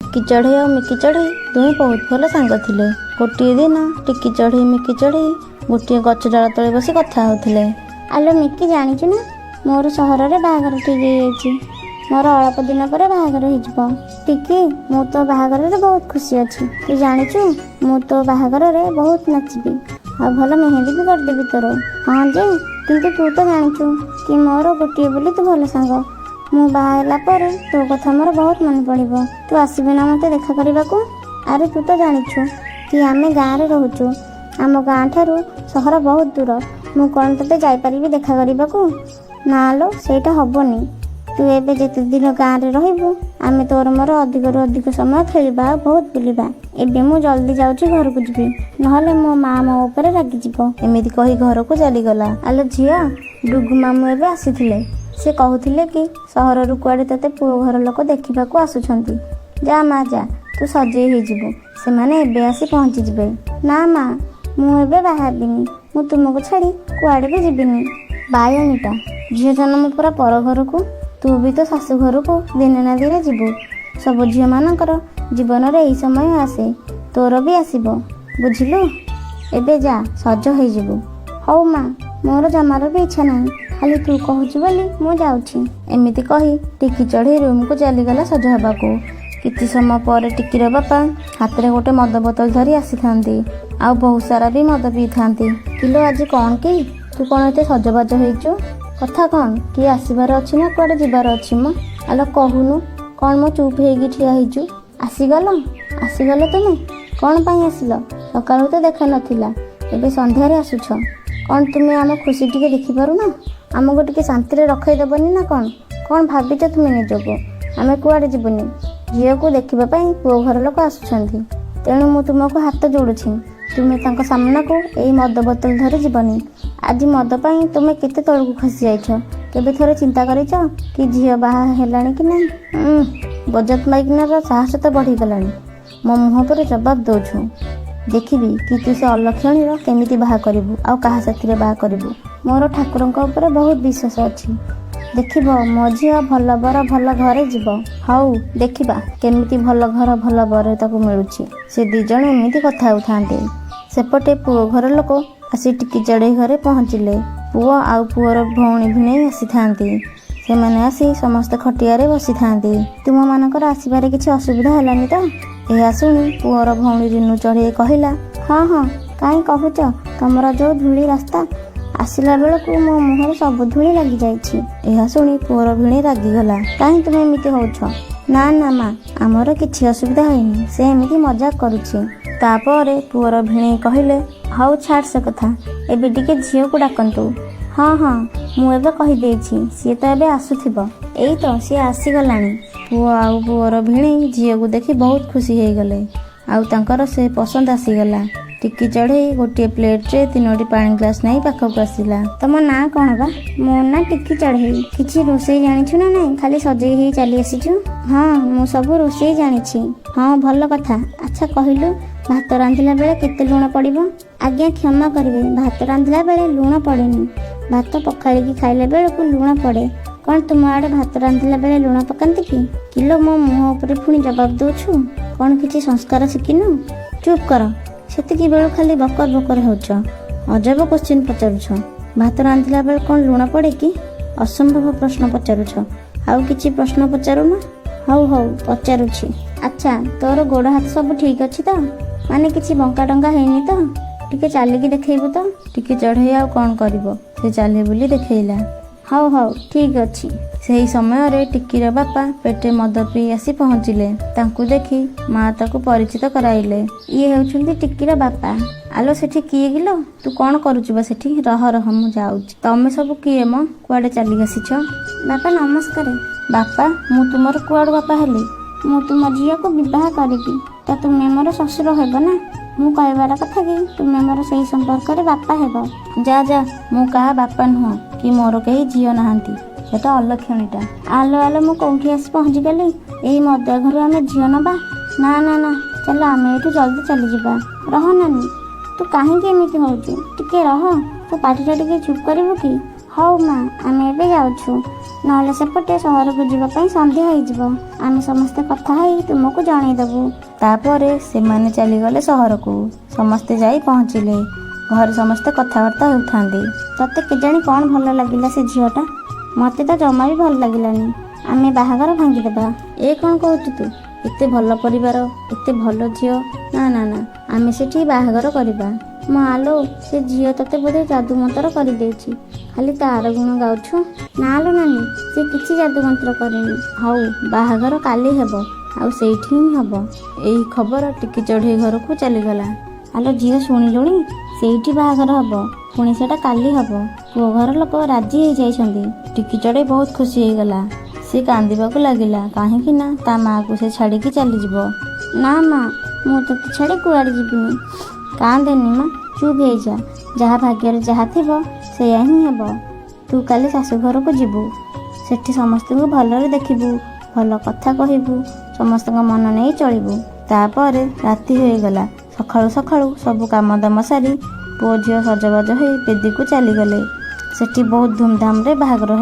ଟିକି ଚଢ଼େଇ ଆଉ ମିକି ଚଢ଼େଇ ଦୁହେଁ ବହୁତ ଭଲ ସାଙ୍ଗ ଥିଲେ। ଗୋଟିଏ ଦିନ ଟିକି ଚଢ଼େଇ, ମିକି ଚଢ଼େଇ ଗୋଟିଏ ଗଛ ଡାଳ ତଳେ ବସି କଥା ହେଉଥିଲେ। ଆଲୋ ମିକି, ଜାଣିଛୁ ନା, ମୋର ସହରରେ ବାହାଘର ଠିକ୍ ହେଇଯାଇଛି। ମୋର ଅଳ୍ପ ଦିନ ପରେ ବାହାଘର ହେଇଯିବ। ଟିକି, ମୁଁ ତୋ ବାହାଘରରେ ବହୁତ ଖୁସି ଅଛି। ତୁ ଜାଣିଛୁ, ମୁଁ ତୋ ବାହାଘରରେ ବହୁତ ନାଚିବି ଆଉ ଭଲ ମେହେନ୍ଦି ବି କରିଦେବି ତୋର। ହଁ ଯେ, କିନ୍ତୁ ତୁ ତ ଜାଣିଛୁ କି ମୋର ଗୋଟିଏ ବୋଲି ତୁ ଭଲ ସାଙ୍ଗ। ମୁଁ ବାହା ହେଲା ପରେ ତୋ କଥା ମୋର ବହୁତ ମନେ ପଡ଼ିବ। ତୁ ଆସିବୁ ନା ମୋତେ ଦେଖା କରିବାକୁ? ଆରେ, ତୁ ତ ଜାଣିଛୁ କି ଆମେ ଗାଁରେ ରହୁଛୁ। ଆମ ଗାଁ ଠାରୁ ସହର ବହୁତ ଦୂର। ମୁଁ କ'ଣ ତୋତେ ଯାଇପାରିବି ଦେଖା କରିବାକୁ? ନା ଲୋ, ସେଇଟା ହବନି। ତୁ ଏବେ ଯେତେ ଦିନ ଗାଁରେ ରହିବୁ, ଆମେ ତୋର ମୋର ଅଧିକରୁ ଅଧିକ ସମୟ ଖେଳିବା ଆଉ ବହୁତ ବୁଲିବା। ଏବେ ମୁଁ ଜଲ୍ଦି ଯାଉଛି, ଘରକୁ ଯିବି, ନହେଲେ ମୋ ମା ମୋ ଉପରେ ରାଗିଯିବ। ଏମିତି କହି ଘରକୁ ଚାଲିଗଲା। ଆଲୋ ଝିଅ, ଡୁଗୁ ମାମୁଁ ଏବେ ଆସିଥିଲେ। ସେ କହୁଥିଲେ କି ସହରରୁ କୁଆଡ଼େ ତୋତେ ପୁଅ ଘର ଲୋକ ଦେଖିବାକୁ ଆସୁଛନ୍ତି। ଯା ମା ଯା, ତୁ ସଜେଇ ହେଇଯିବୁ। ସେମାନେ ଏବେ ଆସି ପହଞ୍ଚିଯିବେ। ନା ମା, ମୁଁ ଏବେ ବାହା ହେବିନି। ମୁଁ ତୁମକୁ ଛାଡ଼ି କୁଆଡ଼େ ବି ଯିବିନି। ବାୟାଣୀଟା, ଝିଅ ଜନ୍ମ ପୁରା ପର ଘରକୁ। ତୁ ବି ତ ଶାଶୁ ଘରକୁ ଦିନେ ନା ଦିନେ ଯିବୁ। ସବୁ ଝିଅମାନଙ୍କର ଜୀବନରେ ଏହି ସମୟ ଆସେ, ତୋର ବି ଆସିବ, ବୁଝିଲୁ? ଏବେ ଯା, ସଜ ହେଇଯିବୁ। ହଉ ମା, ମୋର ଜମାରୁ ବି ଇଚ୍ଛା ନାହିଁ। ଖାଲି ତୁ କହୁଛୁ ବୋଲି ମୁଁ ଯାଉଛି। ଏମିତି କହି ଟିକି ଚଢ଼େଇ ରୁମକୁ ଚାଲିଗଲା ସଜ ହେବାକୁ। କିଛି ସମୟ ପରେ ଟିକିର ବାପା ହାତରେ ଗୋଟେ ମଦ ବୋତଲ ଧରି ଆସିଥାନ୍ତି ଆଉ ବହୁତ ସାରା ବି ମଦ ପିଇଥାନ୍ତି। କିଲୋ, ଆଜି କ'ଣ କି ତୁ କ'ଣ ଏତେ ସଜବାଜ ହେଇଛୁ? କଥା କ'ଣ? କିଏ ଆସିବାର ଅଛି ନା କୁଆଡ଼େ ଯିବାର ଅଛି ମ? ଆଲୋ କହୁନୁ, କ'ଣ ମୋ ଚୁପ୍ ହେଇକି ଠିଆ ହେଇଛୁ? ଆସିଗଲ, ଆସିଗଲ ତୁମେ? କ'ଣ ପାଇଁ ଆସିଲ? ସକାଳୁ ତ ଦେଖା ନଥିଲା, ଏବେ ସନ୍ଧ୍ୟାରେ ଆସୁଛ। କ'ଣ ତୁମେ ଆମ ଖୁସି ଟିକେ ଦେଖିପାରୁନ? ଆମକୁ ଟିକେ ଶାନ୍ତିରେ ରଖେଇଦେବନି ନା କ'ଣ? କ'ଣ ଭାବିଛ ତୁମେ ନିଜକୁ? ଆମେ କୁଆଡ଼େ ଯିବୁନି। ଝିଅକୁ ଦେଖିବା ପାଇଁ ପୁଅ ଘର ଲୋକ ଆସୁଛନ୍ତି। ତେଣୁ ମୁଁ ତୁମକୁ ହାତ ଯୋଡ଼ୁଛି, ତୁମେ ତାଙ୍କ ସାମ୍ନାକୁ ଏଇ ମଦ ବୋତଲ ଧରି ଯିବନି। ଆଜି ମଦ ପାଇଁ ତୁମେ କେତେ ତଳକୁ ଖସି ଯାଇଛ, କେବେ ଥରେ ଚିନ୍ତା କରିଛ କି ଝିଅ ବାହା ହେଲାଣି କି ନାହିଁ? ବଜାତ ମାଇକିନାର ସାହସ ତ ବଢ଼ିଗଲାଣି। ମୋ ମୁହଁ ଉପରେ ଜବାବ ଦେଉଛୁ। ଦେଖିବି କି ତୁ ସେ ଅଲକ୍ଷଣୀର କେମିତି ବାହା କରିବୁ ଆଉ କାହା ସାଥିରେ ବାହା କରିବୁ। ମୋର ଠାକୁରଙ୍କ ଉପରେ ବହୁତ ବିଶ୍ୱାସ ଅଛି। ଦେଖିବ, ମୋ ଝିଅ ଭଲ ବର ଭଲ ଘରେ ଯିବ। ହଉ, ଦେଖିବା କେମିତି ଭଲ ଘର ଭଲ ବର ତାକୁ ମିଳୁଛି। ସେ ଦି ଜଣ ଏମିତି କଥା ହେଉଥାନ୍ତି। ସେପଟେ ପୁଅ ଘର ଲୋକ ଆସି ଟିକି ଚଢ଼େଇ ଘରେ ପହଞ୍ଚିଲେ। ପୁଅ ଆଉ ପୁଅର ଭଉଣୀ ଭିଣେଇ ଆସିଥାନ୍ତି। ସେମାନେ ଆସି ସମସ୍ତେ ଖଟିଆରେ ବସିଥାନ୍ତି। ତୁମମାନଙ୍କର ଆସିବାରେ କିଛି ଅସୁବିଧା ହେଲାନି ତ? ଏହା ଶୁଣି ପୁଅର ଭଉଣୀ ରିନୁ ଚଢ଼େଇ କହିଲା, ହଁ ହଁ, କାହିଁ କହୁଛ? ତମର ଯୋଉ ଧୂଳି ରାସ୍ତା, ଆସିଲା ବେଳକୁ ମୋ ମୁହଁରେ ସବୁ ଧୂଳି ଲାଗିଯାଇଛି। ଏହା ଶୁଣି ପୁଅର ଭିଣେଇ ରାଗିଗଲା। କାହିଁ ତୁମେ ଏମିତି ହଉଛ? ନା ନା ମା, ଆମର କିଛି ଅସୁବିଧା ହେଇନି। ସେ ଏମିତି ମଜାକ କରୁଛି। ତାପରେ ପୁଅର ଭିଣେଇ କହିଲେ, ହଉ ଛାଡ଼ ସେ କଥା, ଏବେ ଟିକେ ଝିଅକୁ ଡାକନ୍ତୁ। ହଁ ହଁ, ମୁଁ ଏବେ କହିଦେଇଛି, ସିଏ ତ ଏବେ ଆସୁଥିବ। ଏଇ ତ ସିଏ ଆସିଗଲାଣି। ପୁଅ ଆଉ ପୁଅର ଭିଣେଇ ଝିଅକୁ ଦେଖି ବହୁତ ଖୁସି ହେଇଗଲେ ଆଉ ତାଙ୍କର ସେ ପସନ୍ଦ ଆସିଗଲା। ଟିକି ଚଢ଼େଇ ଗୋଟିଏ ପ୍ଲେଟରେ ତିନୋଟି ପାଣି ଗ୍ଲାସ ନେଇ ପାଖକୁ ଆସିଲା। ତମ ନାଁ କ'ଣ ବା? ମୋ ନାଁ ଟିକି ଚଢ଼େଇ। କିଛି ରୋଷେଇ ଜାଣିଛୁ ନା ନାଇଁ, ଖାଲି ସଜେଇ ହେଇ ଚାଲି ଆସିଛୁ? ହଁ, ମୁଁ ସବୁ ରୋଷେଇ ଜାଣିଛି। ହଁ, ଭଲ କଥା। ଆଚ୍ଛା କହିଲୁ, ଭାତ ରାନ୍ଧିଲା ବେଳେ କେତେ ଲୁଣ ପଡ଼ିବ? ଆଜ୍ଞା କ୍ଷମା କରିବେ, ଭାତ ରାନ୍ଧିଲା ବେଳେ ଲୁଣ ପଡ଼େନି। ଭାତ ପଖାଳିକି ଖାଇଲା ବେଳକୁ ଲୁଣ ପଡ଼େ। କ'ଣ ତୁମ ଆଡ଼େ ଭାତ ରାନ୍ଧିଲା ବେଳେ ଲୁଣ ପକାନ୍ତି କି? କିଲୋ, ମୋ ମୁହଁ ଉପରେ ପୁଣି ଜବାବ ଦେଉଛୁ? କ'ଣ କିଛି ସଂସ୍କାର ଶିଖିନୁ? ଚୁପ୍ କର, ସେତିକି ବେଳୁ ଖାଲି ବକର ବକର ହେଉଛ। ଅଜବ କୋଶ୍ଚିନ୍ ପଚାରୁଛ। ଭାତ ରାନ୍ଧିଲା ବେଳେ କ'ଣ ଲୁଣ ପଡ଼େ କି? ଅସମ୍ଭବ ପ୍ରଶ୍ନ ପଚାରୁଛ। ଆଉ କିଛି ପ୍ରଶ୍ନ ପଚାରୁନ? ହଉ ହଉ, ପଚାରୁଛି। ଆଚ୍ଛା, ତୋର ଗୋଡ଼ ହାତ ସବୁ ଠିକ୍ ଅଛି ତ? ମାନେ କିଛି ବଙ୍କା ଟଙ୍କା ହେଇନି ତ? ଟିକେ ଚାଲିକି ଦେଖେଇବୁ ତ? ଟିକେ ଚଢ଼େଇ ଆଉ କ'ଣ କରିବ, ସେ ଚାଲି ବୁଲି ଦେଖେଇଲା। ହଉ ହଉ, ଠିକ୍ ଅଛି। ସେହି ସମୟରେ ଟିକିର ବାପା ପେଟେ ମଦ ପିଇ ଆସି ପହଞ୍ଚିଲେ। ତାଙ୍କୁ ଦେଖି ମା ତାକୁ ପରିଚିତ କରାଇଲେ। ଇଏ ହେଉଛନ୍ତି ଟିକିର ବାପା। ଆଲୋ, ସେଠି କିଏ କିଲୋ? ତୁ କ'ଣ କରୁଛୁ ବା ସେଠି? ରହ ରହ, ମୁଁ ଯାଉଛି। ତମେ ସବୁ କିଏ ମ? କୁଆଡ଼େ ଚାଲି ଆସିଛ? ବାପା ନମସ୍କାର। ବାପା? ମୁଁ ତୁମର କୁଆଡ଼ୁ ବାପା ହେଲି? ମୁଁ ତୁମ ଝିଅକୁ ବିବାହ କରିବି ତ ତୁମେ ମୋର ଶ୍ୱଶୁର ହେବ ନା? ମୁଁ କହିବାର କଥା କି ତୁମେ ମୋର ସେଇ ସମ୍ପର୍କରେ ବାପା ହେବ। ଯା ଯା, ମୁଁ କାହା ବାପା ନୁହଁ କି ମୋର କେହି ଝିଅ ନାହାନ୍ତି। ସେଟା ଅଲକ୍ଷଣୀଟା। ଆଲୋ ଆଲୋ, ମୁଁ କୋଉଠି ଆସି ପହଞ୍ଚିଗଲି? ଏଇ ମଦୁଆ ଘରୁ ଆମେ ଝିଅ ନବା? ନା ନା ନା, ଚାଲ ଆମେ ଏଇଠୁ ଜଲ୍ଦି ଚାଲିଯିବା। ରହ ନାନୀ, ତୁ କାହିଁକି ଏମିତି ହଉଛୁ? ଟିକେ ରହ। ତୁ ପାଟିଟା ଟିକେ ଚୁପ୍ କରିବୁ କି? ହଉ ମା, ଆମେ ଏବେ ଯାଉଛୁ, ନହେଲେ ସେପଟେ ସହରକୁ ଯିବା ପାଇଁ ସନ୍ଧ୍ୟା ହେଇଯିବ। ଆମେ ସମସ୍ତେ କଥା ହେଇ ତୁମକୁ ଜଣେଇଦେବୁ। ତାପରେ ସେମାନେ ଚାଲିଗଲେ ସହରକୁ। ସମସ୍ତେ ଯାଇ ପହଞ୍ଚିଲେ। ଘରେ ସମସ୍ତେ କଥାବାର୍ତ୍ତା ହେଉଥାନ୍ତି। ତତେ କେଜାଣି କ'ଣ ଭଲ ଲାଗିଲା ସେ ଝିଅଟା, ମୋତେ ତ ଜମା ବି ଭଲ ଲାଗିଲାନି। ଆମେ ବାହାଘର ଭାଙ୍ଗିଦେବା। ଏ କ'ଣ କହୁଛୁ ତୁ? ଏତେ ଭଲ ପରିବାର, ଏତେ ଭଲ ଝିଅ। ନା ନା ନା, ଆମେ ସେଠି ବାହାଘର କରିବା। ମା ଲୋ, ସେ ଝିଅ ତତେ ବୋଧେ ଯାଦୁ ମନ୍ତ୍ର କରିଦେଇଛି, ଖାଲି ତାର ଗୁଣ ଗାଉଛୁ। ନା ଲୋ ନାନୀ, ସେ କିଛି ଯାଦୁ ମନ୍ତ୍ର କରିନି। ହଉ, ବାହାଘର କାଲି ହେବ ଆଉ ସେଇଠି ହିଁ ହେବ। ଏହି ଖବର ଟିକି ଚଢ଼େଇ ଘରକୁ ଚାଲିଗଲା। ଆଲୋ ଝିଅ, ଶୁଣିଲୁଣି? ସେଇଠି ବାହାଘର ହବ, ପୁଣି ସେଟା କାଲି ହବ। ପୁଅ ଘର ଲୋକ ରାଜି ହେଇଯାଇଛନ୍ତି। ଟିକି ଚଢ଼େଇ ବହୁତ ଖୁସି ହେଇଗଲା। ସେ କାନ୍ଦିବାକୁ ଲାଗିଲା, କାହିଁକି ନା ତା ମାଆକୁ ସେ ଛାଡ଼ିକି ଚାଲିଯିବ। ନା ମା, ମୁଁ ତତେ ଛାଡ଼ି କୁଆଡ଼େ ଯିବିନି। କାନ୍ଦେନି ମା, ଚୁପ୍ ହେଇଯା। ଯାହା ଭାଗ୍ୟରେ ଯାହା ଥିବ ସେଇଆ ହିଁ ହେବ। ତୁ କାଲି ଶାଶୁଘରକୁ ଯିବୁ, ସେଠି ସମସ୍ତଙ୍କୁ ଭଲରେ ଦେଖିବୁ, ଭଲ କଥା କହିବୁ, ସମସ୍ତଙ୍କ ମନ ନେଇ ଚଳିବୁ। ତାପରେ ରାତି ହୋଇଗଲା। ସକାଳୁ ସକାଳୁ ସବୁ କାମ ଦାମ ସାରି ପୁଅ ଝିଅ ସଜବାଜ ହେଇ ବେଦୀକୁ ଚାଲିଗଲେ। ସେଠି ବହୁତ ଧୁମଧାମରେ ବାହାଘର